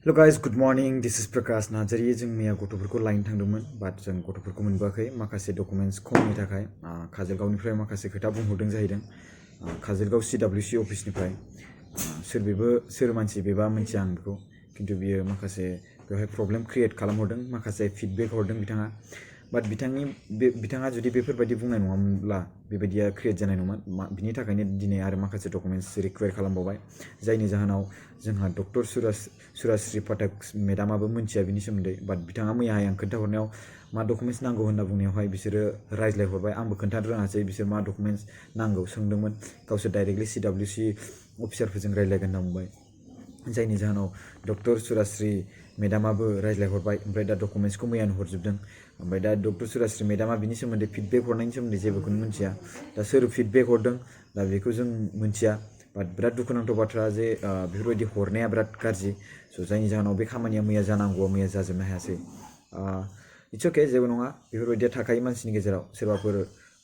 Hello guys, good morning. This is Prakash Najari. जों मैया गथ'फोरखौ लायनो थांदोंमोन, बाट जों गथ'फोरखौ मोनबोआखै माखासे डकुमेन्ट्स खमनि थाखाय काजलगावनिफ्राय माखासे खोथा बुंहरदों जाहैदों। काजलगाव CWC अफिसनिफ्राय सोर मानसि बेबा मिथिया आं बेखौ, खिन्थु बियो माखासे बेवहाय प्रब्लेम क्रिएट खालामहरदों, माखासे फिडबेक हरदों बिथाङा। बाट बिथाङा जुदि बेफोरबायदि बुंनाय नङामोनब्ला बेबायदिया क्रिएट जानाय नङामोन। बिनि थाखायनो दिनै आरो माखासे डकुमेन्ट्स रिक्वायर खालामबावबाय, जायनि जाहोनाव जोंहा डक्टर सुराश्री पाठक मेडामाबो मिथिया बिनि सोमोन्दै। बाट बिथाङा मैयाहाय आं खोन्थाहरनायाव मा डकुमेन्ट्स नांगौ होनना बुंनायावहाय बिसोरो रायज्लायहरबाय। आंबो खोन्थानो रोङासै बिसोर मा डकुमेन्ट्स नांगौ सोंदोंमोन। गावसोर डाइरेक्टलि CWC अफिसारफोरजों रायज्लायगोन होनना बुंबाय, जायनि जाहोनाव डक्टर सुराश्री मेडामाबो रायज्लायहरबाय। ओमफ्राय दा डकुमेन्ट्सखौ मैयानो हरजोबदों। ओमफ्राय दा डक्टर सुराश्री मेडामा बिनि सोमोन्दै फिडबेक हरनायनि सोमोन्दै जेबोखौनो मिथिया। दा सोर फिडबेक हरदों दा बेखौ जों मिथिया। बाट बिराद दुखुनांथाव बाथ्रा जे बेफोरबायदि हरनाया बिराद गाज्रि। जायनि जाहोनाव बे खामानिया मैया जानांगौआ मैया जाजोबनो हायासै। इट्स अके, जेबो नङा। बेफोरबायदिया थाखायो मानसिनि गेजेराव। सोरबाफोर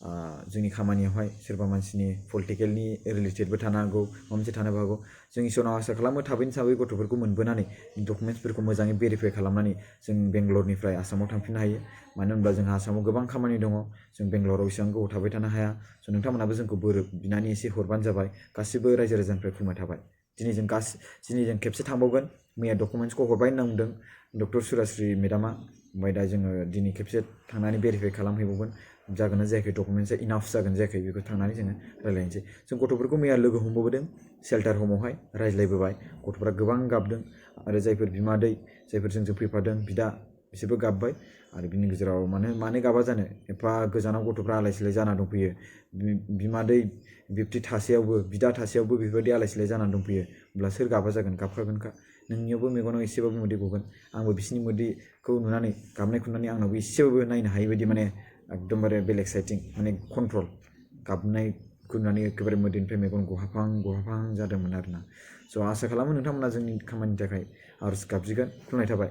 जोंनि खामानियावहाय सोरबा मानसिनि पलिटिकेलनि रिलेटेडबो थानो हागौ, माबा मोनसे थानोबो हागौ। जों इसोरनाव आसा खालामो थाबैनो गथ'फोरखौ मोनबोनानै डकुमेन्ट्सफोरखौ मोजाङै भेरिफाइ खालामनानै जों बेंगलरनिफ्राय आसामाव थांफिननो हायो। मानो होनब्ला जोंहा आसामाव गोबां खामानि दङ, जों बेंगलराव इसेबां गोबाव थाबाय थानो हाया। नोंथांमोनाबो जोंखौ बोर बिनानै एसे हरबानो जाबाय। गासिबो रायजो राजानिफ्राय खुलुमनाय थाबाय। दिनै जों खेबसे थांबावगोन। मैया डकुमेन्ट्सखौ हरबाय होनना बुंदों डक्टर सुराश्री मेडामा। ओमफ्राय दा जोङो दिनै खेबसे थांनानै भेरिफाइ खालामहैबावगोन, जागोन ना जायाखै, डकुमेन्ट्सआ इनाफ जागोन जायाखै, बेखौ थांनानै जोङो रायज्लायनोसै। जों गथ'फोरखौ मैया लोगो हमबोदों शेल्टार हमावहाय, रायज्लायबोबाय। गथ'फ्रा गोबां गाबदों आरो जायफोर बिमादै, जायफोर जोंजों फैफादों बिदा, बिसोरबो गाबबाय। आरो बिनि गेजेराव मानो गाबा जानो, एफा गोजानाव गथ'फ्रा आलाय सिलाय जाना दंफैयो। बिमादै बिब्दि थासेयावबो, बिदा थासेयावबो बेफोरबायदि आलाय सिलाय जानानै दंफैयो, अब्ला सोर गाबा जागोन, गाबखागोनखा। नोंनियावबो मेगनाव एसेबाबो मोदै गगोन। आंबो बिसिनि मोदैखौ नुनानै, गाबनायखौ नुनानै आंनावबो एसेबाबो नायनो हायि बायदि एकदमबारे बेलेग साइटिं कन्ट्रल। गाबनायखौ नुनानै एखेबारे मोदैनिफ्राय मेगन गहाफां जादोंमोन आरोना। आसा खालामो नोंथांमोना जोंनि खामानिनि थाखाय आरज गाबज्रिगोन। खुलुमनाय थाबाय।